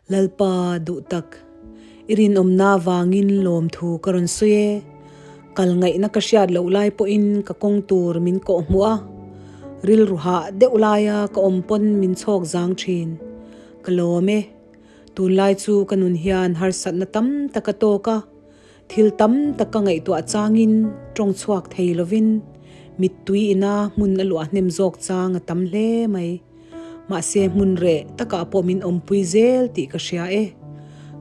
Lalpa duhtak, i rinawmna avangin lawmthu ka rawn sawi e. Kal ngaihna ka hriat loh lai pawhin ka kawng tur min kawh hmuh a, rilru hah deuh laia ka awm pawn min chhawk zang thin. Ka lawm e. Tunlai chu ka nun hian harsatna tam tak a tawk a, thil tam tak ka ngaihtuah changin tawng chhuak thei lovin mittui ina hmun a luah hnem zawk chang a tam hle mai. Mahse hmun reh takah pawh min awmpui zel tih ka hria e.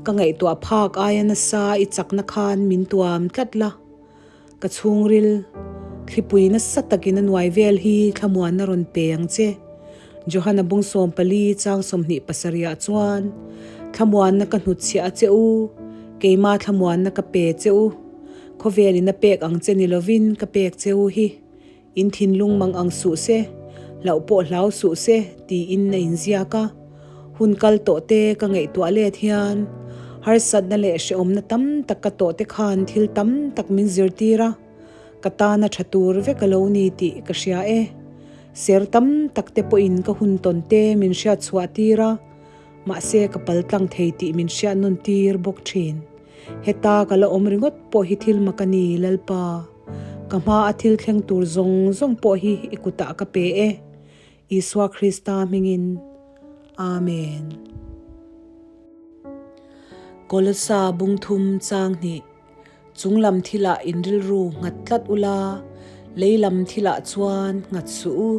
Ka ngaihtuah phak aia nasa i chakna khan min tuam tlat la. Ka chhungril thlipui nasa takin a nuai vel hi thlamuanna rawn pe ang che. Johana bung 14 chang 27 ah chuan, Thlamuanna ka hnutchhiah a che u, keima thlamuanna ka pe che u. Khawvelin a pek ang che ni lovin ka pek che u hi. In thinlung mang ang suh se, hlauh pawh hlau suh se tiin a inziak a. Hun kal tawh te ka ngaihtuah let hian harsatna leh hrehawmna tam tak ka tawh te khan thil tam tak min zirtir a, ka tana tha tur vek a lo ni tih ka hria e. Ser tam tak te pawhin ka hun tawn te min hriat chhuah tir a, mahse ka pal tlang thei tih min hriat nawn tir bawk thin. Heta ka la awm ringawt pawh hi thil mak a ni, Lalpa. Ka hma a thil thleng tur zawng zawng pawh hi i kutah ka pe e, Isua Krista hmingin. Amen. Kolosa bungthum chang hnih, Chung lam thilah in rilru nghat tlat ula, lei lam thilah chuan nghat suh u.